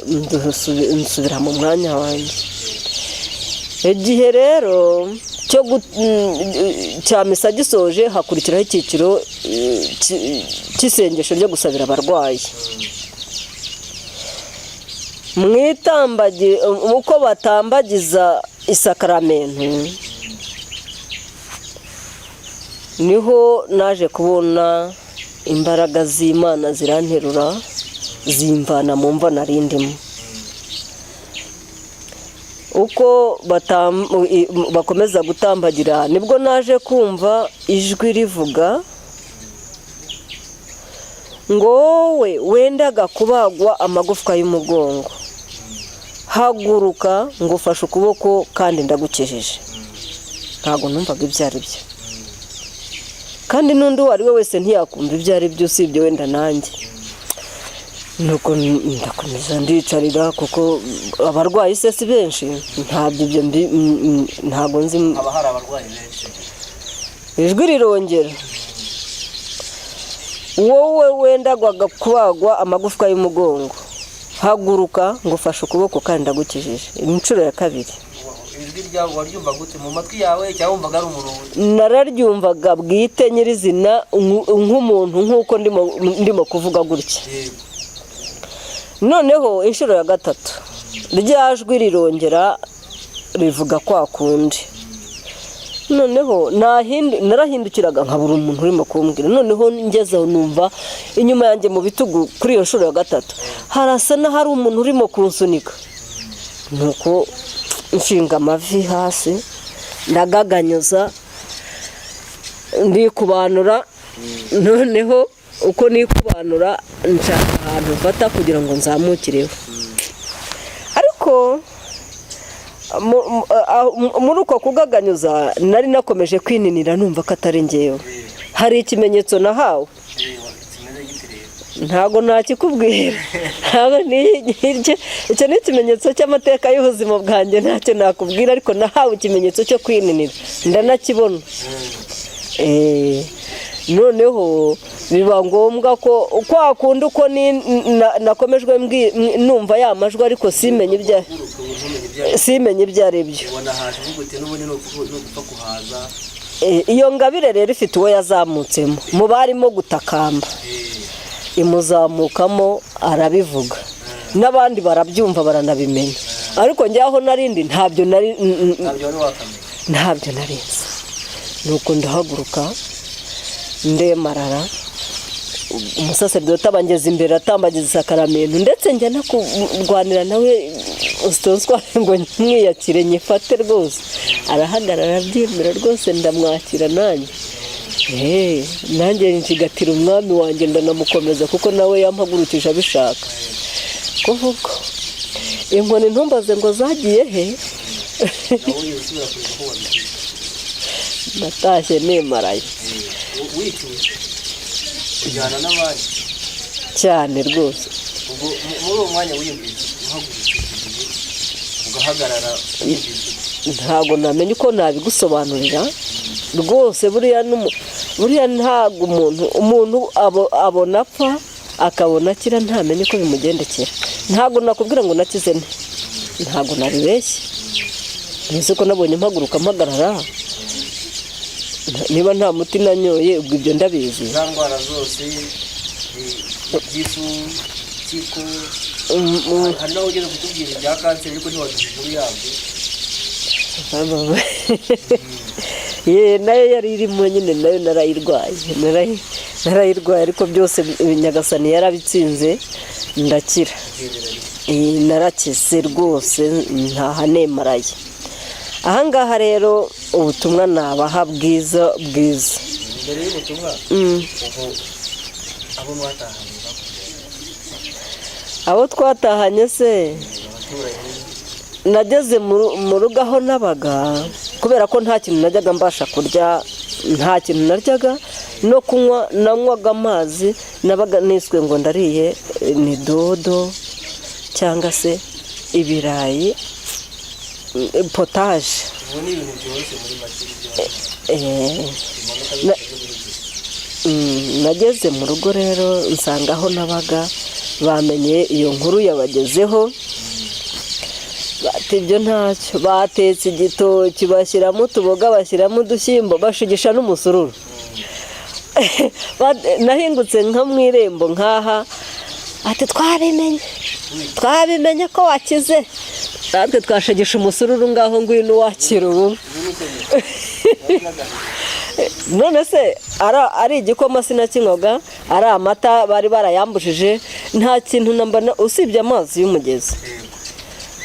nsubira mu mwanya wanjye. Igihe rero cyo cya misa gisoje, hakurikiraho icyiciro cy'isengesho ryo gusabira abarwayi. Mwitambagi uko batambagiza isakaramentu, niho naje kubona imbaraga z'Imana ziranterura, zimvana mu mva nari ndimo. Uko bakomeza gutambagira, nibwo naje kumva ijwi rivuga ngo: "Wowe wendaga kubagwa amagufwa y'umugongo, haguruka, ngufashe ukuboko kandi ndagukijije." Ntabwo numvaga ibyo ari byo, kandi n'undi uwo ari we wese ntiyakumva ibyo ari byo usibye wenda nanjye. Nuko ndakomeza ndicarira, kuko abarwayi se si benshi? Ntabwo ibyo ntabwo nzi. Haba hari abarwayi benshi. Ijwi rirongera: "Wowe wendagwaga kubagwa amagufwa y'umugongo, haguruka, ngufashe ukuboko kandi ndagukijije." Inshuro ya kabiri. Ijwi Ijwi ryawe waryumva gute, mu matwi yawe cyangwa wumvaga ari umurongo? Nararyumvaga bwite nyirizina, nk'umuntu, nk'uko ndimo kuvuga gutya. Noneho inshuro ya gatatu rya jwi rirongera rivuga kwa kundi. Noneho narahindukiraga nkabura umuntu urimo kumbwira. Noneho ngezeho numva inyuma yanjye mu bitugu, kuri iyo nshuro ya gatatu, harasa n'ahari umuntu urimo kunsunika. Nuko nshinga amavi hasi, ndagaganyuza, ndikubanura. Noneho uko nikubanura, nshaka ahantu mfata kugira ngo nzamukireho. Ariko muri uko kugaganyuza nari nakomeje kwininira, numva ko atari ngewe. Hari ikimenyetso nahawe. Kimeze gite rero? Ntabwo nakikubwira, ntabwo icyo ni ikimenyetso cy'amateka y'ubuzima bwanjye, ntacyo nakubwira. Ariko nahawe ikimenyetso cyo kwininira, ndanakibona. Noneho biba ngombwa ko kwa kundi uko nakomejwe numva ya majwi, ariko simenye ibyo ari byo. Ubona haje uvuga uti n'ubundi ni ugupfa kuhaza. Iyo ngabire rero ifite uwo yazamutsemo mu barimo gutakamba, imuzamukamo arabivuga, n'abandi barabyumva, baranabimenya. Ariko njyaho narindi ntabyo nari Ntabyo wari wakamenya. Ntabyo narinzi. Nuko ndahaguruka, ndemarara, umusaseridoti abangeza imbere, atambagiza isakaramentu, ndetse njya no kurwanira nawe usitonswari ngo mwiyakire nyifate rwose. Arahagarara, arabyemera rwose, ndamwakira nanjye. Nanjye nshigatira umwami wanjye, ndanamukomeza kuko nawe yampagurukije abishaka. Kuvuga inkoni, ntumbaze ngo zagiye he. Nawe usubira kureba ko wabigize. Natashye nemaraye. Wicuye ujyana n'abandi. Cyane rwose. Ubwo muri uwo mwanya wiyumvise uhagurutse icyo gihe ugahagarara, wiyumvise ute? Ntabwo namenya uko nabigusobanurira rwose. Buriya buriya ntabwo umuntu abona apfa, akabona akira, ntamenye uko bimugendekera. Ntabwo nakubwira ngo nakize nte, ntabwo nabibeshye. Mbese ko nabonye mpaguruka mpagarara, niba nta muti nanyoye, ubwo ibyo ndabizi. Za ndwara zose, igifu, impyiko, hari n'aho ugeze kutubwira ibya kanseri, ariko ntiwaduha inkuru yabyo. Ye, nayo yari irimo nyine, nayo narayirwaye. Narayirwaye, ariko byose Nyagasani yarabitsinze, ndakira. Ugendera rimwe. Narakize rwose, ntaha nemaraye. Ahangaha rero ubutumwa nabaha bwiza bwiza. Mbere y'ubutumwa, ubwo abo mwatahanye bakubwira? Abo twatahanye se? Abaturanyi. Nageze mu rugo aho nabaga, kubera ko nta kintu najyaga mbasha kurya, nta kintu naryaga no kunywa, nanywaga amazi. Nabaga niswe ngo ndariye, ni dodo cyangwa se ibirayi, potaje. Ubu ni ibintu byoroshye muri make ibyo bimanuka bitaje buri gihe. Nageze mu rugo rero, nsanga aho nabaga bamenye iyo nkuru yabagezeho. Bati ibyo ntacyo, batetse igitoki, bashyiramo utuboga, bashyiramo udushyimbo, bashigisha n'umusururu. Nahingutse nka mu irembo nkaha, ati twabimenye, twabimenye ko wakize, natwe twashigisha umusururu, ngaho ngwino wakira ubu. None se ari igikoma sinakinywaga, ari amata bari barayambujije, nta kintu namba usibye amazi y'umugezi.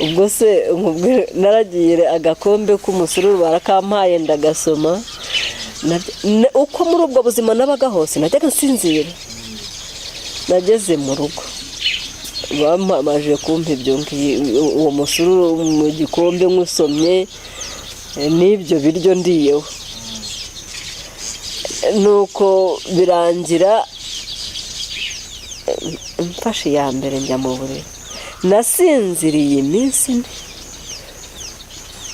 Ubwo se nkubwire, naragiye agakombe k'umusururu barakampaye, ndagasoma. Uko muri ubwo buzima nabaga hose najyaga nsinzira. Nageze mu rugo bamaje kumpa ibyo uwo musururu mu gikombe nkusomye, n'ibyo biryo ndiyeho, nuko birangira mfashe iya mbere njya mu buriri. Nasinziriye iminsi 4,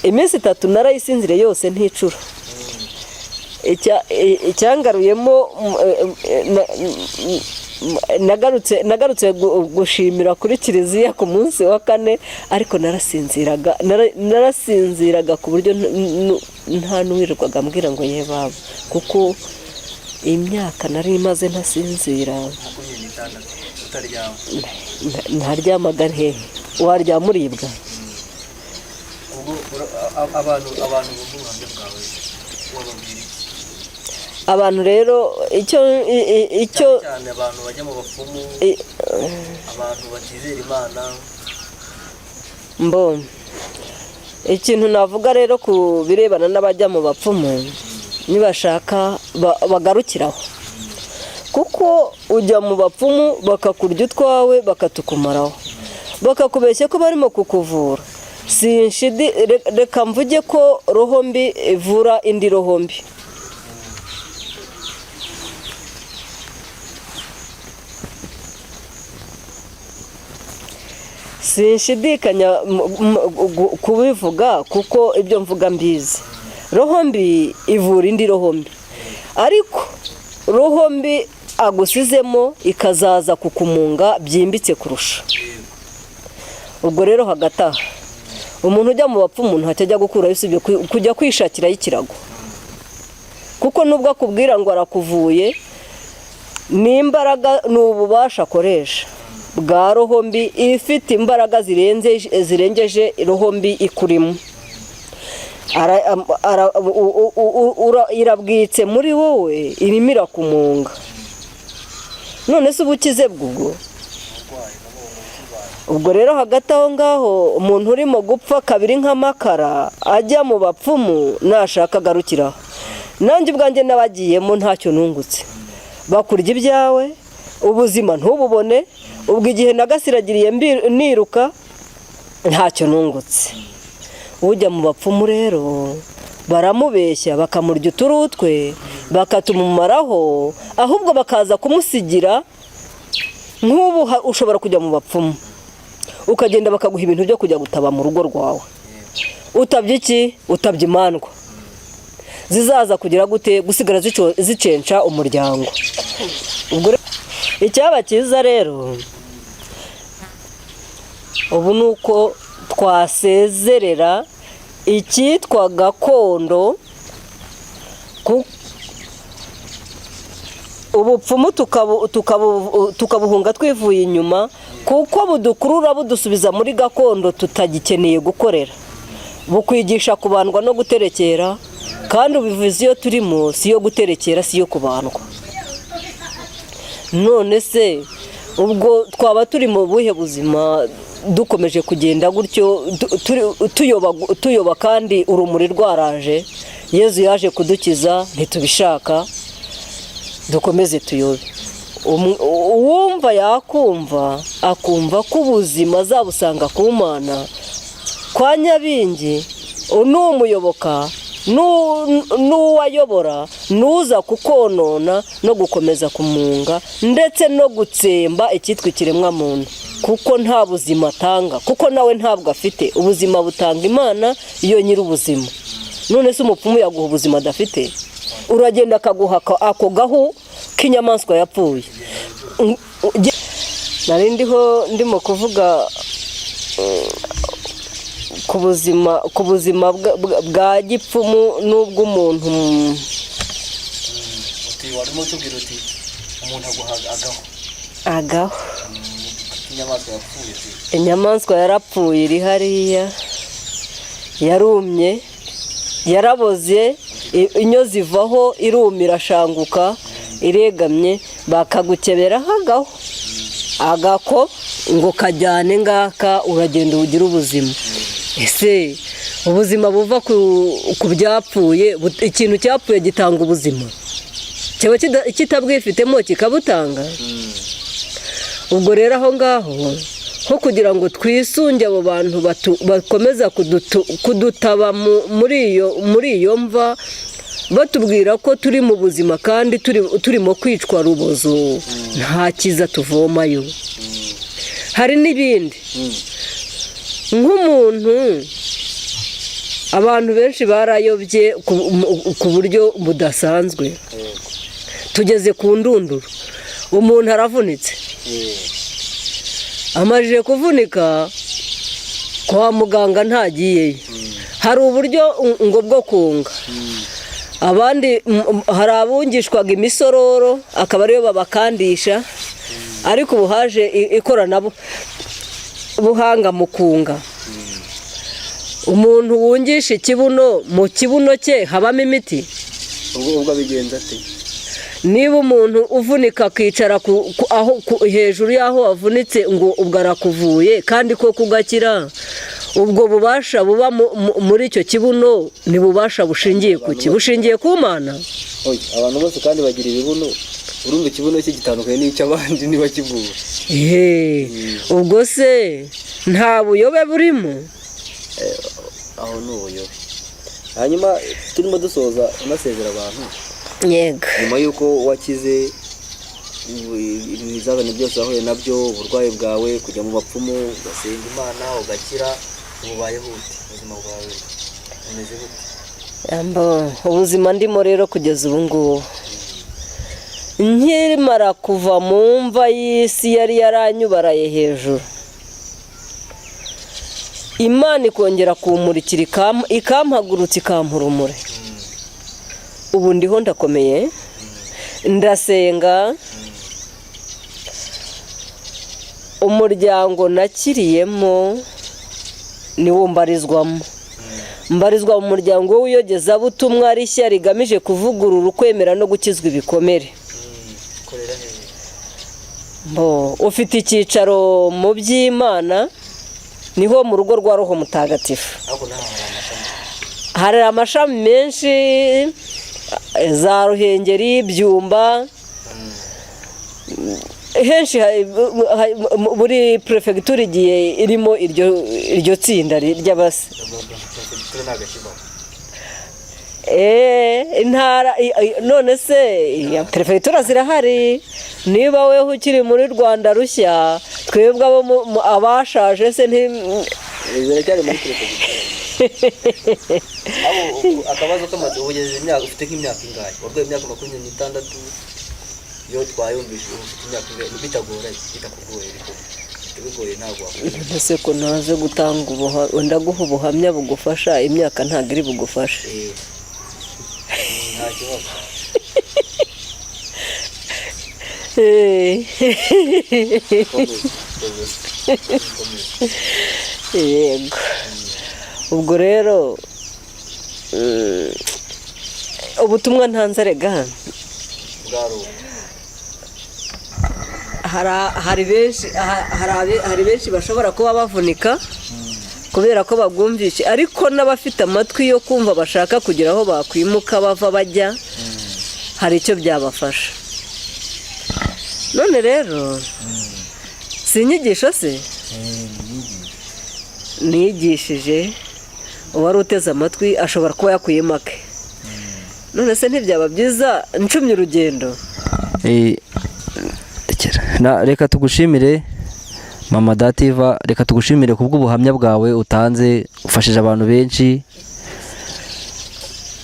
iminsi 3 narayisinziriye yose nticura. Icyangaruyemo Nagarutse gushimira kuri kiliziya ku munsi wa kane, ariko narasinziraga ku buryo nta n'uwirirwaga ambwira ngo ye baba, kuko imyaka nari maze ntasinzira. 26 utaryama? Ntaryamaga hehe? Waryama uribwa. Ubwo abantu bumva ubuhamya bwawe, wababwira iki? Abantu rero, icyo Cyane cyane abantu bajya mu bapfumu, abantu batizera Imana. Mbonye ikintu navuga rero ku birebana n'abajya mu bapfumu, nibashaka bagarukiraho, kuko ujya mu bapfumu bakakurya utwawe, bakatukumaraho, bakakubeshya ko barimo kukuvura. Sinshidi, reka mvuge ko roho mbi ivura indi roho mbi. Sinshidikanya kubivuga kuko ibyo mvuga mbizi. Roho mbi ivura indi roho mbi, ariko roho mbi agusizemo ikazaza kukumunga byimbitse kurusha. Ubwo rero hagati aho, umuntu ujya mu bapfumu ntacyo ajya gukurayo usibye kujya kwishakirayo ikirago, kuko nubwo akubwira ngo arakuvuye, ni imbaraga, ni ububasha akoresha bwa roho mbi ifite imbaraga zirenze, zirengeje roho mbi ikurimo. Irabwitse muri wowe, irimo irakumunga. None se uba ukize bw'ubwo? Ubwo rero hagati aho ngaho, umuntu urimo gupfa kabiri nk'amakara ajya mu bapfumu, nashaka agarukiraho. Nanjye ubwanjye n'abagiyemo ntacyo nungutse. Bakurya ibyawe, ubuzima ntububone. Ubwo igihe nagasiragiriye niruka, ntacyo nungutse. Ujya mu bapfumu rero baramubeshya, bakamurya uturutwe, bakatumumaraho, ahubwo bakaza kumusigira. Nk'ubu ushobora kujya mu bapfumu, ukagenda bakaguha ibintu byo kujya gutaba mu rugo rwawe. Utabye iki? Utabye imandwa zizaza kugira gute? Gusigara zicenca umuryango. Ubwo icyaba cyiza rero ubu ni uko twasezerera icyitwa gakondo, ubupfumu tukabuhunga twivuye inyuma, kuko budukurura budusubiza muri gakondo tutagikeneye gukorera. Bukwigisha kubandwa no guterekera, kandi ubivuze iyo turimo si iyo guterekera, si iyo kubandwa. None se ubwo twaba turi mu buhe buzima dukomeje kugenda gutyo, tuyoba kandi urumuri rwaraje? Yezu yaje kudukiza, ntitubishaka, dukomeze tuyobe. Uwumva yakumva, akumva ko ubuzima azabusanga ku Mana kwa Nyabingi, n'umuyoboka n'uwayobora nuza kukonona no gukomeza kumunga, ndetse no gutsemba icyitwa ikiremwamuntu, kuko nta buzima atanga, kuko nawe ntabwo afite ubuzima. Butanga Imana iyo nyir'ubuzima. None se umupfumu yaguha ubuzima adafite? Uragenda akaguha ako gahu k'inyamaswa yapfuye. Nari ndiho ndimo kuvuga ku buzima bwa gipfumu n'ubw'umuntu. Uti warimo utubwira uti umuntu aguha agahu Agahu k'inyamaswa yapfuye uti. Inyamaswa yarapfuye, iri hariya, yarumye, yaraboze, inyo zivaho, iruma, irashanguka, iregamye, bakagukeberaho agahu agako ngo kajyane ngaka, uragenda ugire ubuzima. Ese ubuzima buva ku byapfuye, ikintu cyapfuye gitanga ubuzima, kiba kitabwifitemo kikabutanga? Ubwo rero aho ngaho nko kugira ngo twisunge abo bantu bakomeza kudutaba muri iyo mva, batubwira ko turi mu buzima kandi turimo kwicwa rubozo, nta cyiza tuvomayo. Hari n'ibindi, nk'umuntu, abantu benshi barayobye ku buryo budasanzwe, tugeze ku ndunduro. Umuntu aravunitse, amajije kuvunika kwa muganga ntagiyeyo. Hari uburyo ngo bwo kunga abandi, hari abungishwaga imisororo akaba ariyo babakandisha, ariko ubu haje ikoranabuhanga mu kunga. Umuntu wungisha ikibuno, mu kibuno cye habamo imiti? Ubwo abigenza ate? Niba umuntu uvunika akicara aho hejuru y'aho wavunitse ngo ubwo arakuvuye kandi koko ugakira, ubwo bubasha buba muri icyo kibuno ni bubasha bushingiye ku ki? Bushingiye ku Mana? Oya, abantu bose kandi bagira ibibuno. Urumva ikibuno cye gitandukanye n'icy'abandi niba kivura. Ehe, ubwo se nta buyobe burimo? Aho ni ubuyobe. Hanyuma turimo dusoza, unasezera abantu, Yego. nyuma y'uko wakize ibizazane byose wahuye nabyo, uburwayi bwawe, kujya mu bapfumu, ugasenga Imana ugakira, ububayeho ute? Ubuzima bwawe bumeze bute? Yambo, ubuzima ndimo rero kugeza ubu ngubu, nkimara kuva mu mva y'isi yari yaranyubaraye hejuru, Imana ikongera kumurikira, ikampagurutsa, ikampa urumuri, ubu ndiho ndakomeye, ndasenga. Umuryango nakiriyemo niwo mbarizwamo. Mbarizwa mu muryango w'iyogezabutumwa rishya rigamije kuvugurura ukwemera no gukizwa ibikomere. Korera hehe? Bo, ufite icyicaro mu By'Imana, niho mu rugo rwa Roho Mutagatifu. Ariko naho hari amashami? Hari amashami menshi, za Ruhengeri, Byumba, henshi. Buri perefegitura igiye irimo iryo tsinda ry'abasi. Perefegitura ntabwo akibaho. Intara, none se iya perefegitura zirahari? Niba weho ukiri muri Rwanda Rushya, twebwe abo abashaje se nti Ziracyari muri perefegitura. Abo akabazo k'amazu, ubu ugeze imyaka, ufite nk'imyaka ingahe? Warwaye imyaka 26 iyo twayumvise, ubu ufite imyaka ingahe? Bitagoranye, bitakugoye, ariko bigoye ntabwo wakora. Ese ko ntaze gutanga ndaguha ubuhamya bugufasha, imyaka ntabwo iri bugufashe. Nta kibazo. Komeza, komeza, komeza. Yego, ubwo rero ubutumwa ntanze rega Bwari ubu. Hari benshi bashobora kuba bavunika kubera ko babwumvishe, ariko n'abafite amatwi yo kumva bashaka kugira aho bakwimuka bava bajya, hari icyo byabafasha. None rero si inyigisho se nigishije? Uwari uteze amatwi ashobora kuba yakuyemo ake. None se ntibyaba byiza ncumye urugendo? Rekera. Reka tugushimire, Mama Dativa, reka tugushimire kubw'ubuhamya bwawe utanze. Ufashije abantu benshi,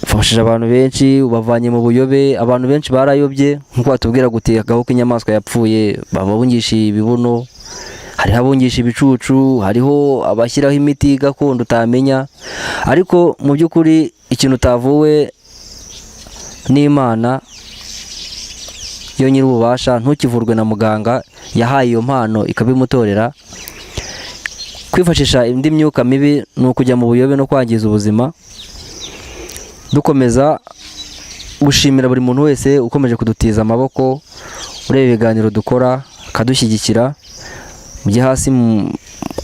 ufashije abantu benshi, ubavanye mu buyobe. Abantu benshi barayobye nk'uko batubwira guteka ko inyamaswa yapfuye, babungisha ibibuno, hariho abungisha ibicucu, hariho abashyiraho imiti gakondo utamenya. Ariko mu by'ukuri ikintu utavuwe n'Imana yo nyir'ububasha, ntukivurwe na muganga yahaye iyo mpano ikabimutorera. Kwifashisha indi myuka mibi ni ukujya mu buyobe no kwangiza ubuzima. Dukomeza gushimira buri muntu wese ukomeje kudutiza amaboko, ureba ibiganiro dukora akadushyigikira. Mujye hasi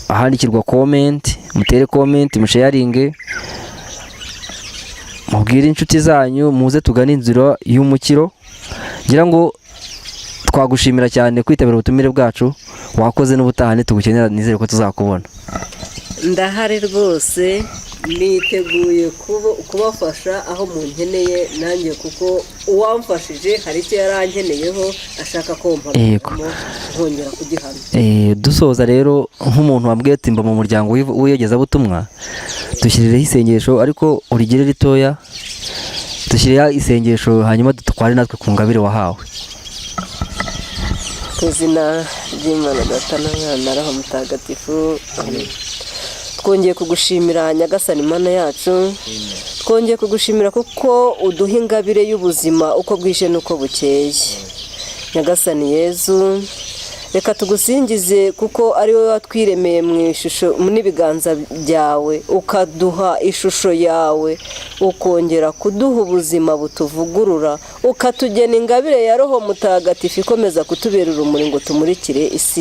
ahandikirwa comment, mutere comment, musharinge, mubwire inshuti zanyu, muze tugane inzira y'umukiro. Ngira ngo twagushimira cyane kwitabira ubutumire bwacu. Wakoze, n'ubutaha nitugukenera nizere ko tuzakubona. Ndahari rwose, niteguye kubafasha aho munkeneye nanjye, kuko uwamfashije hari icyo yarankeneyeho ashaka ko mpagaramo nkongera kugihamya. Dusoza rero, nk'umuntu wabwiye ati mba mu muryango w'iyogezabutumwa, dushyirireho isengesho, ariko urigire ritoya. Dushyireho isengesho, hanyuma dutware natwe ku ngabire wahawe. Mu izina ry'Imana Data na Mwana na Roho Mutagatifu, amen. Twongeye kugushimira, Nyagasani Mana yacu. Twongeye kugushimira kuko uduha ingabire y'ubuzima uko bwije n'uko bukeye. Nyagasani Yezu, reka tugusingize kuko ari wowe watwiremeye mu ishusho n'ibiganza byawe, ukaduha ishusho yawe, ukongera kuduha ubuzima butuvugurura, ukatugena ingabire ya Roho Mutagatifu ikomeza kutubera urumuri ngo tumurikire isi.